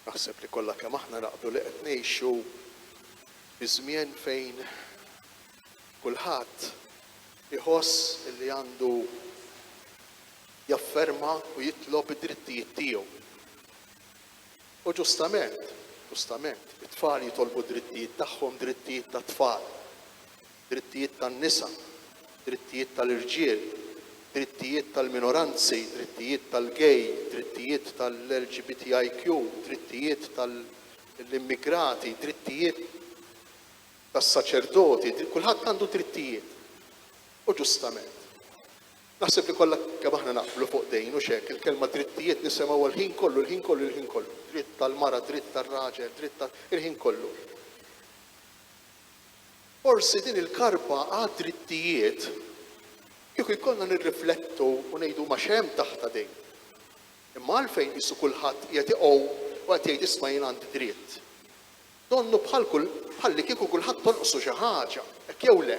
Naħseb li kollha kemm aħna naqblu li qed ngħixu fi żmien fejn kulħadd iħoss li għandu jafferma u jitlob id-drittijiet tiegħu. U ġustament, ġustament, it-tfal jitolbu d-drittijiet tagħhom, drittijiet tat-tfal. drittijiet tan-nisa, drittijiet tal-irġiel, drittijiet tal-minoranzi, drittijiet tal-gay, drittijiet tal-LGBTIQ, drittijiet tal-immigrati, drittijiet tas-saċerdoti, kulħadd għandu drittijiet. U ġustament. Naħseb li kollha kemm aħna naqblu fuq dejn, hux hekk? Il-kelma drittijiet nisimgħuha l-ħin kollu, l-ħin kollu, l-ħin kollu. Dritt tal-mara, dritt tar-raġel, dritt tal-, il-ħin kollu. Forsi din il-karba għad-drittijiet, kieku jkollna nirriflettu u ngħidu ma x'hemm taħtha din? Imma għalfejn qisu kulħadd qiegħed iqgħum u qed jgħid isma' jien għandi dritt? Donnu bħal kull bħallikieku kulħadd tonqsu xi ħaġa, hekk jew le?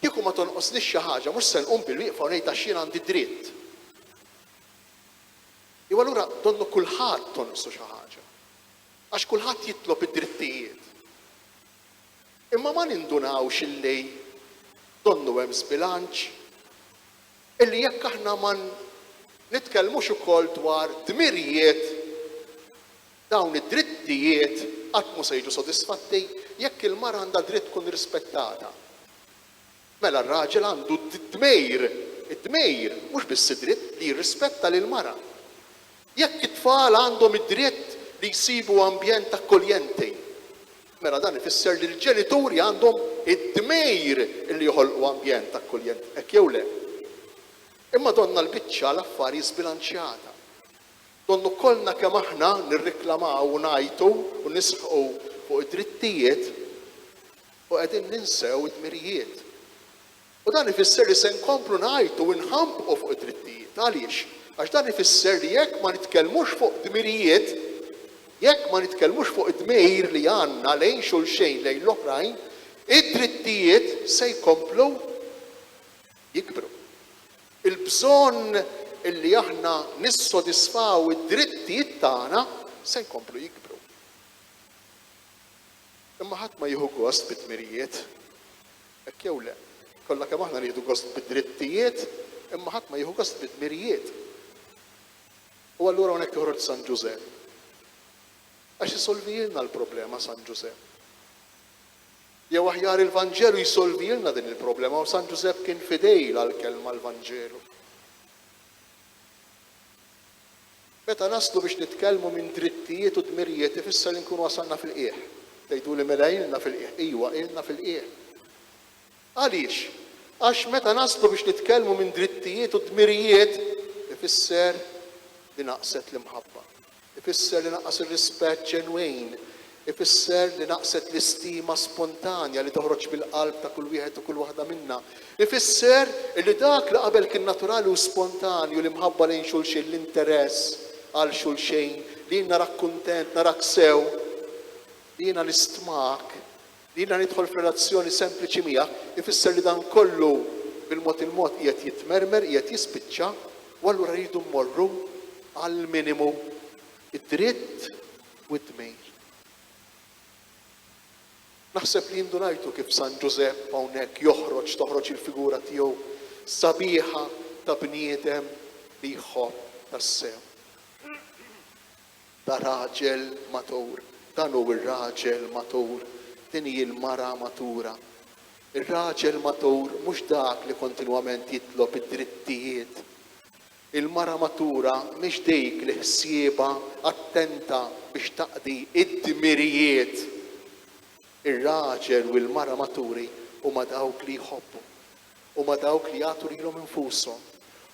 Kieku ma tonqosnix xi ħaġa mhux se nqum bilwieqfa u ngħid għax jien għandi dritt. Jew allura donnu kulħadd tonqsu xi ħaġa. Għax kulħadd jitlob id-drittijiet. Imma ma nindunawx illi donnu hemm żbilanċ? Illi jekk aħna ma nitkellmux ukoll dwar dmirijiet, dawn id-drittijiet qatt mhu se jiġu sodisfatti jekk il-mara għandha dritt tkun rispettata. Mela r-raġel għandu d-dmir, id-dmir, mhux biss id-dritt, li jirrispetta lill-mara. Jekk it-tfal għandhom id-dritt li jsibu ambjent akkoljenti, mela dan ifisser li l-ġenituri għandhom id-dmir li joħolqu ambjent akkoljenti, hekk jew le? Imma donnha l-biċċa l-affari żbilanċjata. Donnu kollna kemm aħna nirriklamaw u ngħajtu u nisħqu fuq id-drittijiet u qegħdin ninsew id-dmirijiet. U dan ifisser li se nkomplu ngħajtu u nħambqu fuq id-drittijiet. Għaliex? Għax dan ifisser li jekk ma nitkellmux fuq dmirijiet, jekk ma nitkellmux fuq id-dmir li għandna lejn xulxejn, lejn l-oħrajn, id-drittijiet se jkomplu jikbru. Il-bżonn li aħna nissodisfaw id-drittijiet tagħna se jkomplu jikbru. Imma ħadd ma jieħu gost bid-dmirijiet. Hekk jew le? Kollha kemm aħna nieħdu gost bid-drittijiet, imma ħadd ma jieħu gost bid-dmirijiet. U allura hawnhekk joħroġ San Ġużepp. Għax isolvijilna l-problema San Ġużepp. Jew aħjar il-Vanġelu jsolvijilna din il-problema u San Ġużepp kien fidejl għall-kelma l-Vanġelu. Meta naslu biex nitkellmu minn drittijiet u dmirijiet ifisser li nkunu wasalna fil-qiegħ. Tgħiduli mela ilna fil-qiegħ. Iwa, ilna fil-qiegħ. Għaliex? Għax meta naslu biex nitkellmu minn drittijiet u dmirijiet ifisser li naqset l-imħabba. Ifisser li naqas ir-rispett ġenwin. Ifisser li naqset l-istima spontanja li toħroġ mill-qalb ta' kull wieħed u kull waħda minna. Ifisser li dak li qabel kien naturali u spontanju, l-imħabba lejn xulxin, l-interess għal xulxin, li jien narak kuntent, narak sew, li jiena nistmak, li jiena nidħol f'relazzjoni sempliċi miegħek, ifisser li dan kollu bil-mod il-mod qiegħed jitmermer, qiegħed jispiċċa, u allura rridu mmorru għall-minimu, id-dritt u d-dmir. Naħseb li indunajtu kif San Ġużepp hawnhekk joħroġ, toħroġ il-figura tiegħu sabiħa ta' bniedem li jħobb tassew. Ta' raġel matur. Dan hu r-raġel matur. Din hi l-mara matura. Ir-raġel matur mhux dak li kontinwament jitlob id-drittijiet Il-mara matura mhix dik li ħsiebha attenta biex taqdi d-dmirijiet. Ir-raġel u l-mara maturi huma dawk li jħobbu. Huma dawk li jagħtu lilhom infushom.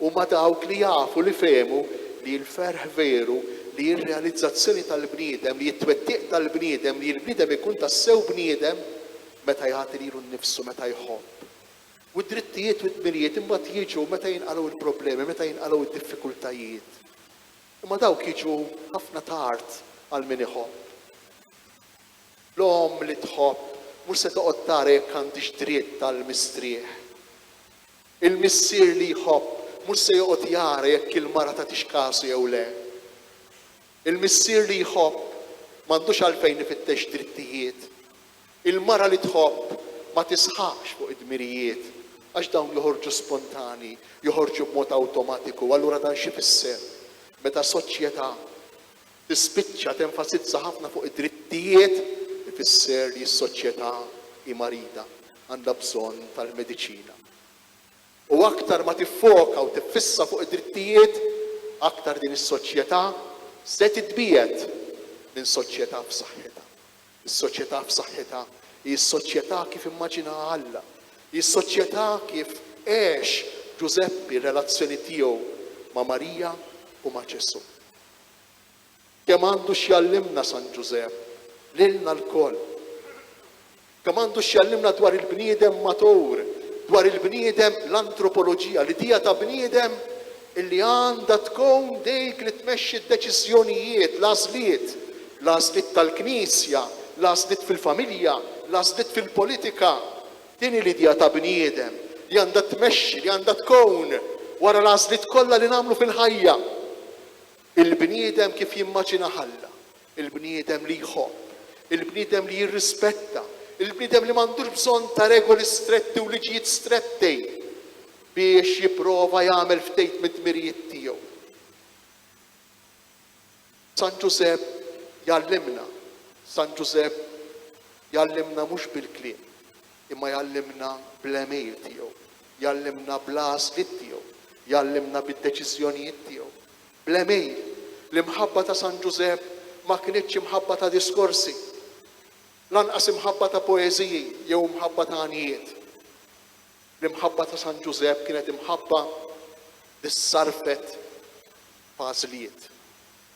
Huma dawk li jafu, li fehmu li l-ferħ veru, li r-realizzazzjoni tal-bniedem, li t-twettiq tal-bniedem, li l-bniedem ikun tassew bniedem meta jagħti lilu nnifsu, meta jħobb. U d-drittijiet u d-dmirijiet imbagħad jiġu meta jinqalgħu l-problemi, meta jinqalgħu d-diffikultajiet. Imma dawk jiġu ħafna tard għal min iħobb. L-omm li tħobb mhux se toqgħod tara jekk għandhiex dritt għall-mistrieħ. Il-missier li jħobb mhux se joqgħod jara jekk il-mara tagħtix kasu jew le. Il-missier li jħobb m'għandux għalfejn ifittex drittijiet. Il-mara li tħobb ma tisħaqx fuq id-dmirijiet għax dawn joħorġu spontani, joħorġu b'mod awtomatiku. Allura dan x'ifisser? Meta soċjetà tispiċċa tenfasizza ħafna fuq id-drittijiet, ifisser li s-soċjetà hi marida, għandha bżonn tal-mediċina. U aktar ma tiffoka u tiffissa fuq id-drittijiet, aktar din is-soċjetà se titbiegħed minn soċjetà f'saħħitha. Is-soċjetà f'saħħitha hi s-soċjetà kif immaġinaha Alla, hi s-soċjetà kif għex Ġużeppi r-relazzjoni tiegħu ma' Marija u ma' Ġesù. Kemm għandu x'jgħallimna San Ġużepp lilna lkoll! Kemm għandu x'jgħallimna dwar il-bniedem matur, dwar il-bniedem, l-antropoloġija, l-idea ta' bniedem illi għandha tkun dik li tmexxi d-deċiżjonijiet, l-għażliet, l-għażliet tal-Knisja, l-għażliet fil-familja, l-għażliet fil-politika. Din hi l-idea ta' bniedem li għandha tmexxi, li għandha tkun wara l-għażliet kollha li nagħmlu fil-ħajja. Il-bniedem kif jimmaġinah Alla, il-bniedem li jħobb, il-bniedem li jirrispetta, il-bniedem li m'għandux bżonn ta' regoli stretti u liġijiet stretti biex jipprova jagħmel ftit mid-dmirijiet tiegħu. San Ġużepp jgħallimna, San Ġużepp jgħallimna mhux bil-kliem, imma jgħallimna bl-għemil tiegħu, jgħallimna bl-għażliet tiegħu, jgħallimna bid-deċiżjonijiet tiegħu. Bl-għemil. L-imħabba ta' San Ġużepp ma kinitx imħabba ta' diskorsi, lanqas imħabba ta' poeżiji jew imħabba ta' għanjiet. L-imħabba ta' San Ġużepp kienet imħabba li ssarrfet f'għażliet,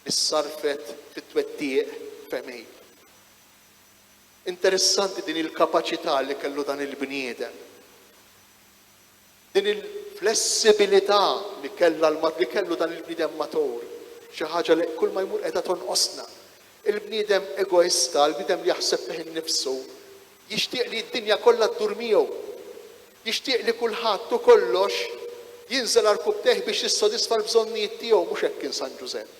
li ssarrfet fit-twettiq f'għemil. Interessanti din il-kapaċità li kellu dan il-bniedem. Din il-flessibilità li kellha li kellu dan il-bniedem matur, xi ħaġa li kull ma jmur qiegħda tonqosna. Il-bniedem egoista, il-bniedem li jaħseb fih innifsu, jixtieq li d-dinja kollha ddur miegħu. Jixtieq li kulħadd u kollox jinżel għarkupptejh biex jissodisfa l-bżonnijiet tiegħu, mhux hekk kien San Ġużepp.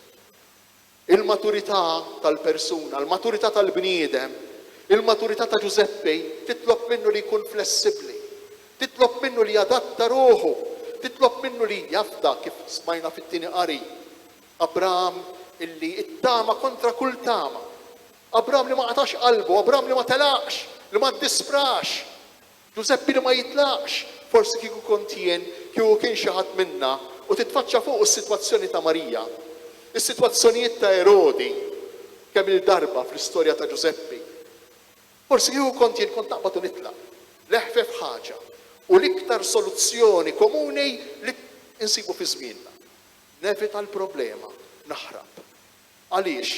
Il-maturità tal-persuna, il-maturità tal-bniedem, il-maturità ta' Ġużeppi titlob minnu li jkun flessibbli, titlob minnu li jadatta ruħu, titlob minnu li jafda kif smajna fit-tieni qari, Abraham illi ttama kontra kull tama, Abraham li ma qatax qalbu, Abraham li ma telaqx, li ma ddisprax, Ġużeppi li ma jitlaqx, forsi kieku kont jien, kieku kien xi ħadd minna, u titfaċċa fuqu s-sitwazzjoni ta' Marija, is-sitwazzjonijiet ta' Erodi, kemm-il darba fl-istorja ta' Ġużeppi. Forsi kieku kont jien kont naqbad u nitlaq. L-eħfef ħaġa u l-iktar soluzzjoni komuni li nsibu fi żmienna. Nevita l-problema, naħrab. Għaliex?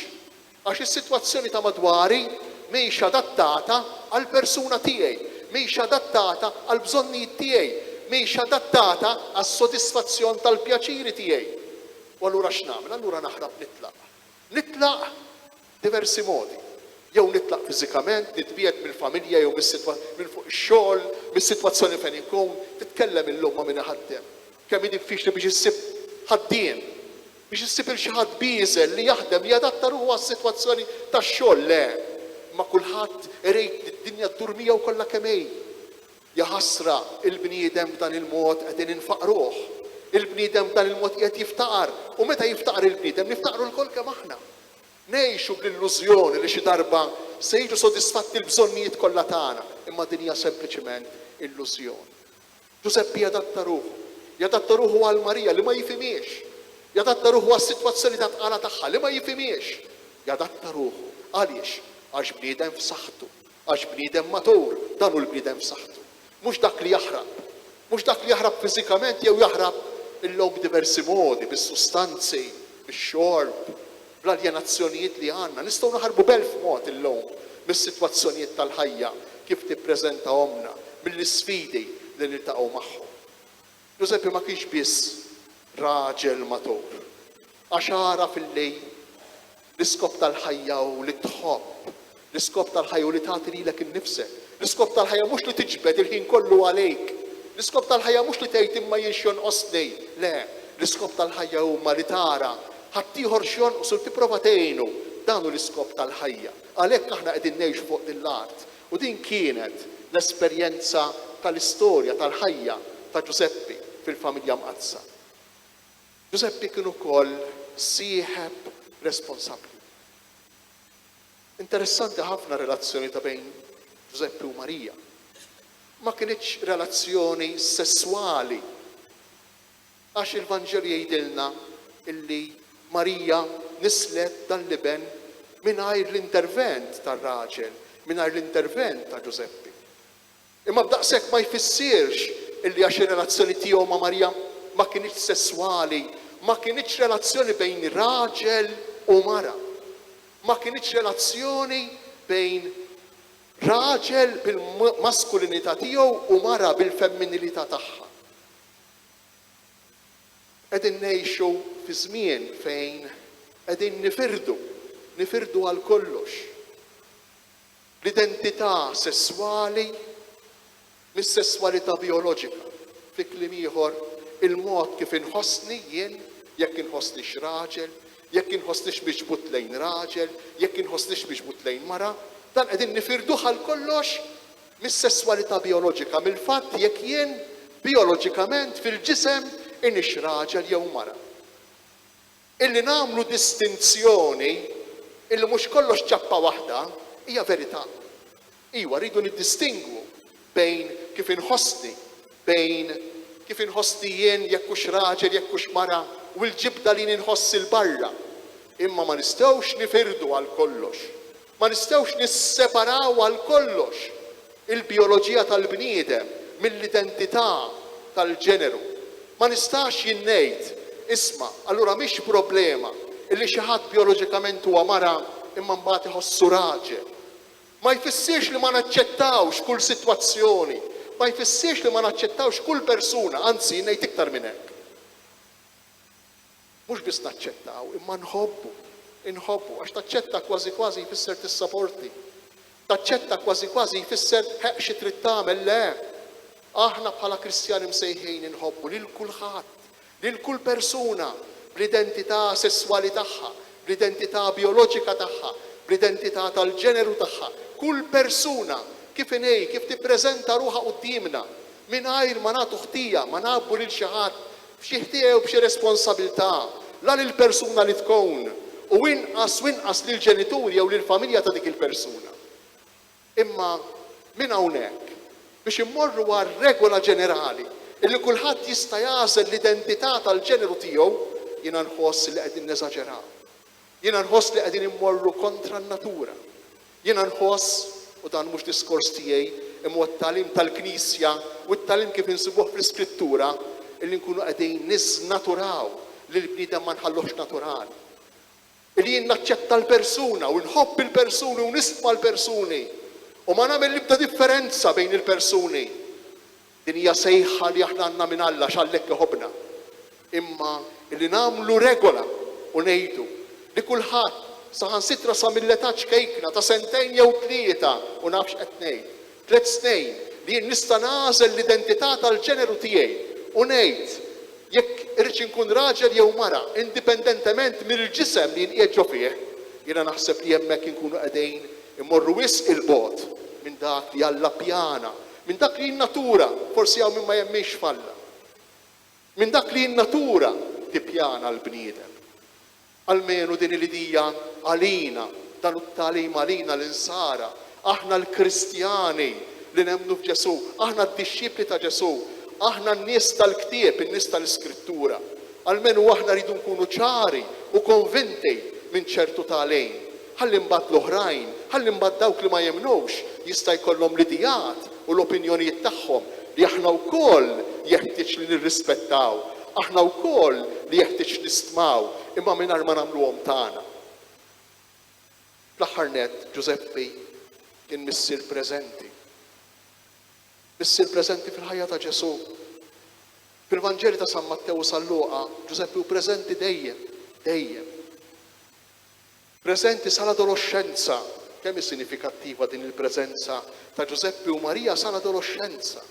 Għax is-sitwazzjoni ta' madwari mhix adattata għall-persuna tiegħi, mhix adattata għall-bżonnijiet tiegħi, mhix adattata għas-sodisfazzjon tal-pjaċiri tiegħi. U allura x'nagħmel? Allura naħrab nitlaq. Nitlaq b'diversi modi. Jew nitlaq fiżikament, nitbiegħed mill-familja jew minn fuq ix-xogħol, mis-sitwazzjoni fejn inkun. Titkellem illum ma' min iħaddem. Kemm hi diffiċli biex issib ħaddiem. Biex issib 'il xi ħadd bieżel li jaħdem, li jadatta ruħu għas-sitwazzjoni tax-xogħol, le. Imma kulħadd irid li d-dinja ddur miegħu kollha kemm hi. Jaħasra, il-bniedem b'dan il-mod qegħdin infaqruh. Il-bniedem b'dan il-mod qiegħed jiftaqar. U meta jiftaqar il-bniedem, niftaqru lkoll kemm aħna. Ngħixu bl-illużjoni li xi darba se jiġu sodisfatti l-bżonnijiet kollha tagħna, imma din hija sempliċement illużjoni. Ġużeppi jadatta ruħu. Jadatta ruħu għal Marija li ma jifhimhiex. Jadatta ruħu għas-sitwazzjoni ta' tqala tagħha li ma jifhimhiex. Jadatta ruħu. Għaliex? Għax bniedem f'saħħtu. Għax bniedem matur. Dan hu l-bniedem f'saħħtu. Mhux dak li jaħrab. Mhux dak li jaħrab fiżikament jew jaħrab illum b'diversi modi, bis-sustanzi, bix-xorb, bl-aljenazzjonijiet li għandna. Nistgħu naħarbu b'elf mod illum mis-sitwazzjonijiet tal-ħajja kif tippreżentahomlna, mill-isfidi li niltaqgħu magħhom. Ġużeppi ma kienx biss raġel matur, għax għaraf illi l-iskop tal-ħajja hu li tħobb, l-iskop tal-ħajja hu li tagħti lilek innifsek, l-iskop tal-ħajja mhux li tiġbed il-ħin kollu għalik, l-iskop tal-ħajja mhux li tgħid imma jien x'jonqosni, le, l-iskop tal-ħajja huma li tara. ħaddieħor x'jonqsu u tipprova tgħinu. Dan hu l-iskop tal-ħajja. Għalhekk aħna qegħdin ngħixu fuq din l-art. U din kienet l-esperjenza tal-istorja tal-ħajja ta' Ġużeppi fil-familja mqaddsa. Ġużeppi kien ukoll sieħeb responsabbli. Interessanti ħafna r-relazzjoni ta' bejn Ġużeppi u Marija. Ma kinitx relazzjoni sesswali għax il-Vanġelu jgħidilna illi Marija nisslet dan l-iben mingħajr l-intervent tar-raġel, mingħajr l-intervent ta' Ġużeppi. Imma b'daqshekk ma jfissirx illi għax ir-relazzjoni tiegħu ma' Marija ma kinitx sesswali, ma kinitx relazzjoni bejn raġel u mara. Ma kinitx relazzjoni bejn raġel bil-maskulinità tiegħu u mara bil-femminilità tagħha. Qegħdin ngħixu fi żmien fejn qegħdin nifirdu, nifirdu għal kollox. L-identità sesswali mis-sesswalità bijoloġika. Fi kliem ieħor, il-mod kif inħossni jien, jekk inħossnix raġel, jekk inħossnix miġbud lejn raġel, jekk inħossnix miġbud lejn mara, dan qegħdin nifirduh għal kollox mis-sesswalità bijoloġika, mill-fatt jekk jien bijoloġikament fil-ġisem inix raġel jew mara. Illi nagħmlu distinzjoni illi mhux kollox ċappa waħda hija verità. Iwa, rridu niddistingwu bejn kif inħossni, bejn kif inħossni jien jekk hux raġel jekk hux mara u l-ġibda li jien inħoss 'il barra. Imma ma nistgħux nifirdu għal kollox. Ma nistgħux nisseparaw għal kollox il-bijoloġija tal-bniedem mill-identità tal-ġeneru. Ma nistax jien ngħid, isma', allura mhix problema illi xi ħadd bijoloġikament huwa mara imma mbagħad iħossu raġel. Ma jfissirx li ma naċċettawx kull sitwazzjoni, ma jfissirx li ma naċċettawx kull persuna, anzi jien ngħid iktar minn hekk. Mhux biss naċċettaw, imma nħobbu. Inħobbu. Għax taċċetta kważi kważi jfisser tissaporti. Taċċetta kważi kważi jfisser ħeqq xi trid tagħmel, le! Aħna bħala Kristjani msejħin inħobbu lil kulħadd, lil kull persuna bl-identità sesswali tagħha, bl-identità bijoloġika tagħha, bl-identità tal-ġeneru tagħha. Kull persuna kif inhi, kif tippreżenta ruħha quddiemna, mingħajr ma nagħtu ħtija, ma ngħabbu lil xi ħadd b'xi ħtija jew b'xi responsabilità, la lill-persuna li tkun, u inqas u inqas lill-ġenituri jew lill-familja ta' dik il-persuna. Imma minn hawnhekk, biex immorru għal regola ġenerali illi kulħadd jista' jagħżel l-identità tal-ġeneru tiegħu, jiena nħoss li qegħdin neżaġeraw. Jiena nħoss li qegħdin immorru kontra n-natura. Jiena nħoss, u dan mhux diskors tiegħi, imma huwa t-tagħlim tal-Knisja u t-tagħlim kif insibuh fl-Iskrittura, illi nkunu qegħdin niżnaturaw lill-bniedem ma nħalluhx naturali. Illi jien naċċetta l-persuna u nħobb il-persuni u nistma l-persuni u ma nagħmel l-ebda differenza bejn il-persuni. Din hija sejħa li aħna għandna minn Alla għax Alla hekk iħobbna. Imma li nagħmlu regola u ngħidu li kulħadd, saħansitra sa mill-età ċkejkna ta' sentejn jew tlieta, u naf x'qed ngħid, tlett snejn, li jien nista' nagħżel l-identità tal-ġeneru tiegħi u ngħid jekk irridx inkun raġel jew mara, indipendentement mill-ġisem li jien qiegħed ġo fih, jiena naħseb li hemmhekk inkunu qegħdin immorru wisq 'il bogħod minn dak li Alla ppjana, minn dak li n-natura, forsi hawn min ma jemminx f'Alla, Minn dak li n-natura tippjana l-bniedem. Almenu din hi l-idija għalina, dan hu t-tagħlim għalina l-insara, aħna l-Kristjani li nemmnu f'Ġesù, aħna d-dixxipli ta' Ġesù, aħna n-nies tal-ktieb, in-nies tal-Iskrittura. Almenu aħna rridu nkunu ċari u konvinti minn ċertu tagħlim, ħalli mbagħad l-oħrajn, ħalli mbagħad dawk li ma jemmnux jista' jkollhom l-idijat u l-opinjonijiet tagħhom li aħna wkoll jeħtieġ li nirrispettaw, aħna wkoll li jeħtieġ nistmaw, imma mingħajr ma nagħmluhom tagħna. Fl-aħħar nett, Ġużeppi kien missier preżenti. Missier preżenti fil-ħajja ta' Ġesù. Fil-Vanġeli ta' San Mattew u San Luqa, Ġużeppi hu preżenti dejjem, dejjem. Preżenti sal-adoloxxenza. Kemm hi sinifikattiva din il-preżenza ta' Ġużeppi u Marija sal-adoloxxenza!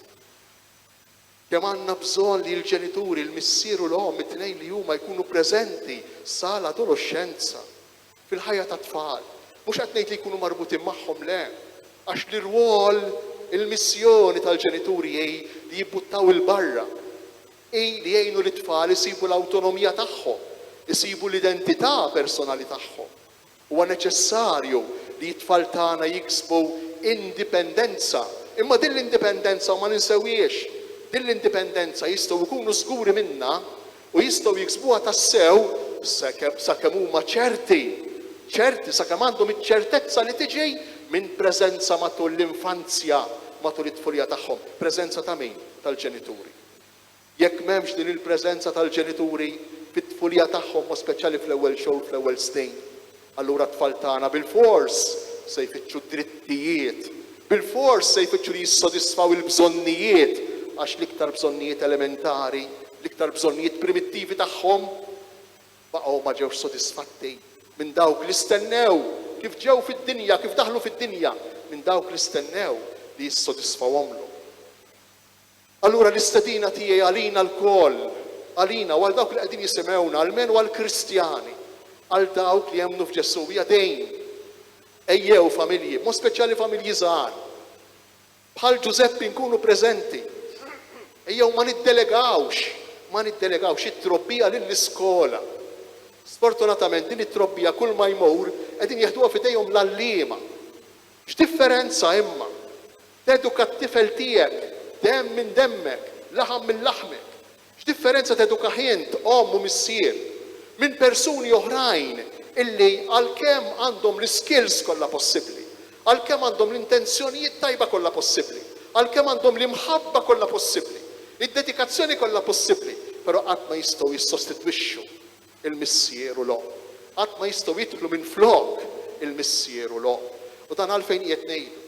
Kemm għandna bżonn li l-ġenituri, il-missier u l-omm, it-tnejn li huma jkunu preżenti sa l-adoloxxenza fil-ħajja tat-tfal. Mhux qed ngħid li jkunu marbutin magħhom, le. Għax l-irwol, il-missjoni tal-ġenituri hi li jibbuttaw 'il barra. Hi li jgħinu lit-tfal isibu l-awtonomija tagħhom, isibu l-identità personali tagħhom. Huwa neċessarju li t-tfal tagħna jiksbu indipendenza. Imma din l-indipendenza, u ma ninsewhiex, din l-indipendenza jistgħu jkunu żguri minnha u jistgħu jiksbuha tassew sakemm huma ċerti, ċerti, sakemm għandhom iċ-ċertezza li tiġi minn preżenza matul l-infanzja, matul it-tfulija tagħhom. Preżenza ta' min? Tal-ġenituri. Jekk m'hemmx din il-preżenza tal-ġenituri fit-tfulija tagħhom, mod speċjali fl-ewwel xhur, fl-ewwel snin, allura t-tfal tagħna bilfors se jfittxu d-drittijiet, bilfors se jfittxu li jissodisfaw il-bżonnijiet, għax l-iktar bżonnijiet elementari, l-iktar bżonnijiet primittivi tagħhom baqgħu ma ġewx sodisfatti minn dawk li stennew kif ġew fid-dinja, kif daħlu fid-dinja, minn dawk li stennew li jissodisfawhomlhom. Allura l-istedina tiegħi għalina lkoll, għalina u għal dawk li qegħdin jisimgħuna, almenu għall-Kristjani, għal dawk li jemmnu f'Ġesù, hija din, Ejjew, familji, b'mod speċjali familji żgħar, bħal Ġużeppi nkunu preżenti. Ejjew ma niddelegawx, ma niddelegawx it-trobbija lill-iskola. Sfortunatament din it-trobbija kull ma jmur qegħdin jeħduha f'idejhom l-għalliema. X'differenza imma! Teduka t-tifel tiegħek, demm minn demmek, laħam minn laħmek. X'differenza tedukah int, omm u missier, minn persuni oħrajn illi għalkemm għandhom l-iskills kollha possibbli, għalkemm għandhom l-intenzjonijiet tajba kollha possibbli, għalkemm għandhom l-imħabba kollha possibbli, id-dedikazzjoni kollha possibbli, però qatt ma jistgħu jissostitwixxu il-missier u l-omm. Qatt ma jistgħu jidħlu minflok il-missier u l-omm. U dan għalfejn qiegħed ngħidu?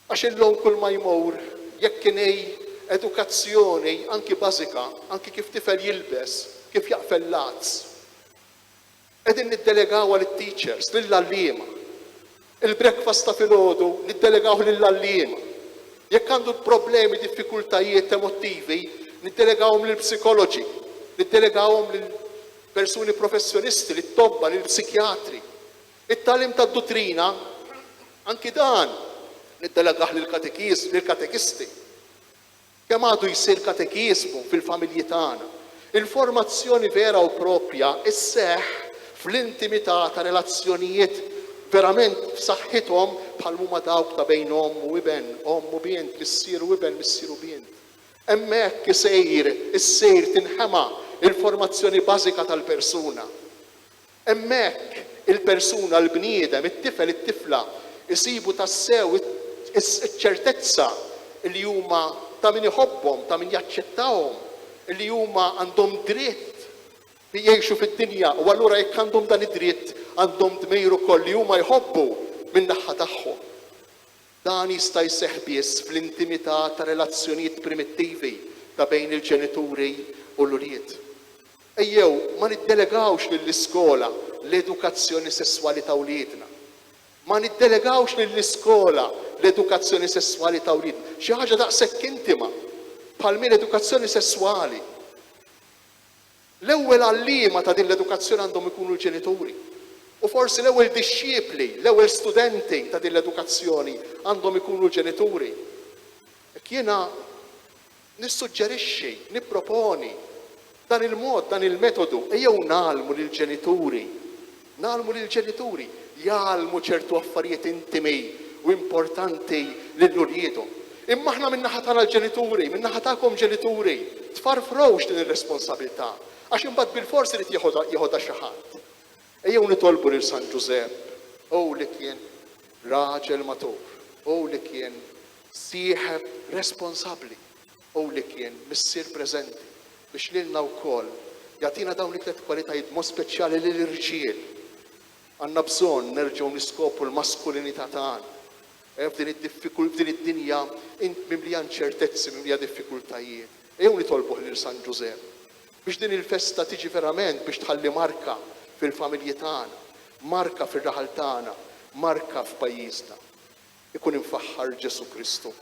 Għax illum kull ma jmur, jekk inhi edukazzjoni anki bażika, anki kif tifel jilbes, kif jaqfel l-għads, qegħdin niddelegawha lit-teachers, lill-għalliema. Il-breakfast ta' filgħodu niddelegawh lill-għalliema. Jekk għandu problemi, diffikultajiet emottivi, niddelegawhom lill-psikoloġi, niddelegawhom lil persuni professjonisti, lit-tobba, lill-psikjatri. It-tagħlim tad-duttrina, anki dan niddelegah lill-katekiż, lill-katekisti. Kemm għadu jsir katekiżmu fil-familji tagħna? Il-formazzjoni vera u proprja sseħħ fl-intimità ta' relazzjonijiet verament b'saħħithom bħal m'huma dawk ta' bejn omm u iben, omm u bint, missier u iben, missier u bint. Hemmhekk isir, issir, tinħema l-formazzjoni bażika tal-persuna. Hemmhekk, il-persuna, il-bniedem, it-tifel, it-tifla, isibu tassew iċ-ċertezza li huma ta' min iħobbhom, ta' min jaċċettahom, li huma għandhom dritt li jgħixu fid-dinja u allura jekk għandhom dan id-dritt, għandhom dmir ukoll li huma jħobbu min-naħa tagħhom. Dan jista' jseħħ biss fl-intimità ta' relazzjonijiet primittivi ta' bejn il-ġenituri u l-ulied. Ejjew ma niddelegawx lill-iskola l-edukazzjoni sesswali ta' wliedna. Ma niddelegawx lill-iskola l-edukazzjoni sesswali ta' wliedna. Xi ħaġa daqshekk intima bħal mhi l-edukazzjoni sesswali. L-ewwel għalliema ta' din l-edukazzjoni għandhom ikunu l-ġenituri. U forsi l-ewwel dixxipli, l-ewwel studenti ta' din l-edukazzjoni għandhom ikunu l-ġenituri. Hekk jiena nissuġġerixxi, nipproponi dan il-mod, dan il-metodu, ejjew ngħallmu lill-ġenituri, ngħallmu lill-ġenituri jgħallmu ċertu affarijiet intimi u importanti lil uliedhom. Imma aħna min-naħa tagħna l-ġenituri, min-naħa tagħkom ġenituri, tfarfrux din ir-responsabilità, għax imbagħad bilfors irid jeħodha jeħodha xi ħadd. Ejjew nitolbu lil San Ġużepp, hu li kien raġel matur, hu li kien sieħeb responsabbli, hu li kien missier preżenti, biex lilna wkoll jagħtina dawn it-tliet kwalitajiet b'mod speċjali lill-irġiel. Għandna bżonn nerġgħu niskopru l-maskulinità tagħna f'din f'din id-dinja mimlija inċertezzi, mimlija diffikultajiet. Ejjew nitolbuh lil San Ġużepp biex din il-festa tiġi verament biex tħalli marka fil-familji tagħna, marka fir-raħal tagħna, marka f'pajjiżna. Ikun imfaħħar Ġesù Kristu.